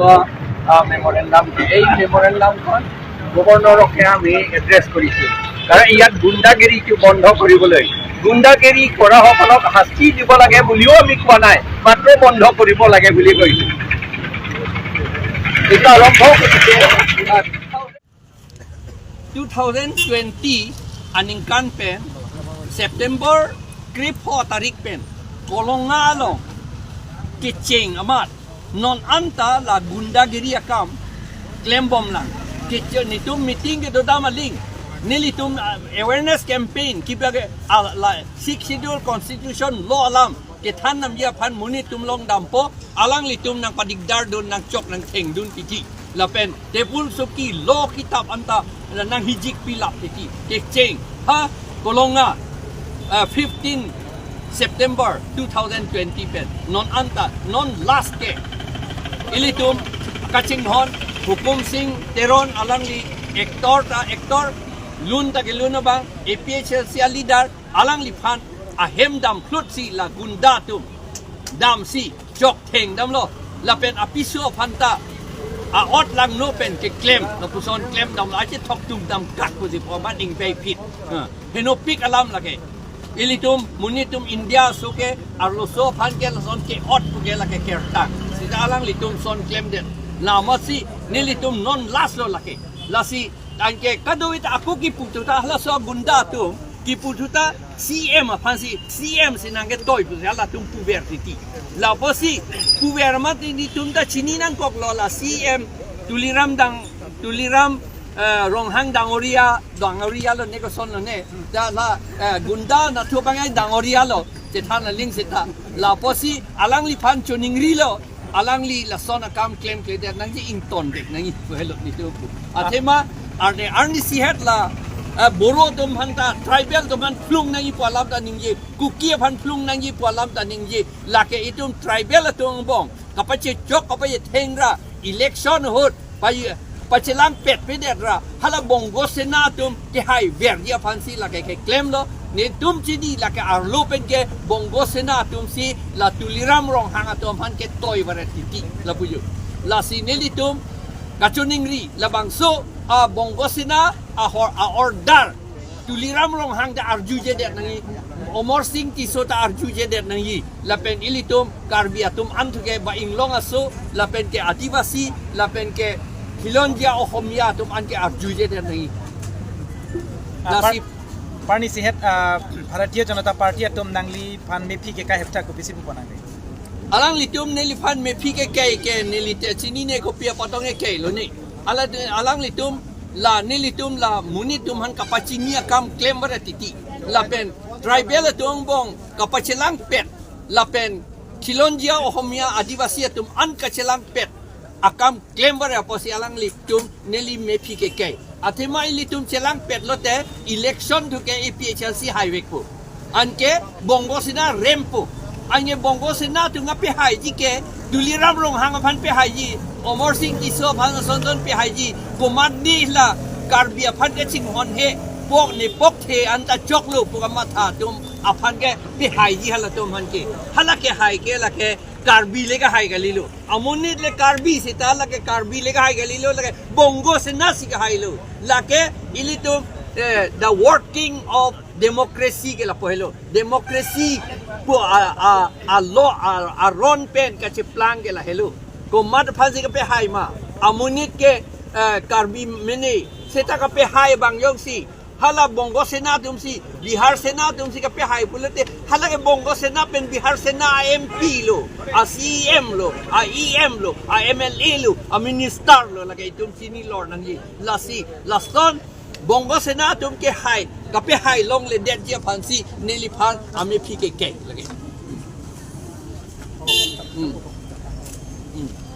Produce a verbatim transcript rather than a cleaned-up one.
আহ, মেমৰেণ্ডাম, এই মেমৰেণ্ডামখন গভৰ্ণৰকে আমি এড্ৰেছ কৰিছোঁ। কাৰণ ইয়াত গুণ্ডাগিৰিটো বন্ধ কৰিবলৈ, গুণ্ডাগিৰি কৰাসকলক শাস্তি দিব লাগে বুলিও আমি কোৱা নাই, মাত্ৰ বন্ধ কৰিব লাগে বুলি কৈছোঁ। এইটো আৰম্ভ কৰিছে। Two thousand twenty aningkan pen September krepho tarik pen Kolonga along kecheng amat non anta la gundagiri akam klembomlang. Kecheng netum meeting kedodam aling, nelitum, ah, awareness campaign kiba ke, ah, la Sixth Schedule Constitution law alam kethan namji aphan monit atum longdampo, alanglitum nangpadigdardun, nangchok nangthengdun titi. Lapen table soki, law kitap anta nanghijikpilap titi. Kecheng ha Kolonga, ah, fifteen September two thousand twenty pen non anta, non last ke ilitum kachinghon Hukum Sing Teron, alangli actor ta actor, lun ta kelun abang, A P H L C a leader, alangliphan ahem damphlut si la gunda atum damsi chokthengdamlo. Lapen apiso aphanta a-ot langno pen keklem, lapuson klemdamlo, achethok tum damkak pusi pu amat ingpei phit. Ha, henopik alam lake. Ilitum monit atum India aso ke arloso aphan ke lason ke-ot pu ke lake kertang. Sita alanglitum son klemdet. La amatsi nelitum non last lo lake. Lasi anke kadokave ta ako kipu thuta, halaso gunda atum kipu thuta C M aphansi, C M si nangketoi pusi halatum puver titi. Lapusi puver amat netum ta chini nangkoklo, la C M Tuliram dang, Tuliram, eh, Ronghang dangoria, dangoria lo ne, kosonlo ne. Ta la, eh, gunda nathu bangai dangoria lo, chethan aling seta. Lapusi alangliphan choningrilo, alangli lason akam klemkledet nangji, ingtondek nangji pu helo netum pu. Athema arni, arnisi het la, eh, Boro atum aphanta, tribal atum aphan phlung nangji pu alam ta ningje, Kuki aphan phlung nangji pu alam ta ningje. Lake itum tribal atum angbong kapachechok, kapachethengra, election ahut pa, pachelangpetpedet ra hala Bongo Sena atum kehaiverji aphansi lake keklemlo. Netum chini, lake arlo pen ke Bongo Sena atumsi la Tuliram Ronghang atum aphan ketoi varet titi lapu jo. Lasi nelitum kachoningri, labangso a Bongo Sena a hor, a-order Tuliram Ronghang ta arjujedet nangji, Amar Sing Tisso ta arjujedet nangji. Lapen ilitum Karbi atum an thu ke ba inglong aso, lapen ke Adivasi, lapen ke Khilonjia Ohomia atum an ke arjujedet nangji. Ah, par-, Lasi arnisi het, ah, Bharatiya Janata Party atum nangliphan mephi kekai ahepta kopisi pupo nangli? Alanglitum neliphan mephi kekai ke neli te chinine, kopi apotong kekai lo ne. Ala, alanglitum la, nelitum la monit atum aphan kapachini akam klem varet titi. Lapen tribal atum angbong kapachelangpet, lapen Khilonjia Ohomia Adivasi atum an kachelangpet akam klem varet apotsi alanglitum neli mephi kekai. Athema ilitum chelangpet lote election thu ke A P H L C haivekpo. Anke Bongo Sena rempo. Anke Bongo Sena atum kapehaiji ke, Tuliram Ronghang aphan pehaiji, Amar Sing Tisso aphan asonson pehaiji, komatne la Karbi aphan kachinghon he, pok ne pok the anta choklo pu kamatha atum aphan ke pehaiji halatum aphan ke. Hala kehai ke lake Karbi le kahai kalilo. Amonit le Karbi seta lake Karbi le kahai kalilo, lake Bongo Sena si kahailo. Lake ilitum, eh, the working of democracy ke lapu helo. Democracy pu a, a, a law, a, aron pen kacheplang ke la helo. Komat aphansi kapehai ma? Amonit ke, eh, Karbi mene seta kapehai abang jongsi hala Bongo Sena atumsi, Bihar Sena atumsi kapehai pulote, hala ke Bongo Sena pen Bihar Sena a M P lo, a C M lo, a E M lo, a M L A lo, a minister lo, lake itum chini lor nangji. Lasi lason Bongo Sena atum kehai, kapehai longledetji aphansi neliphan amephi kekai lake. Hmm. Hmm.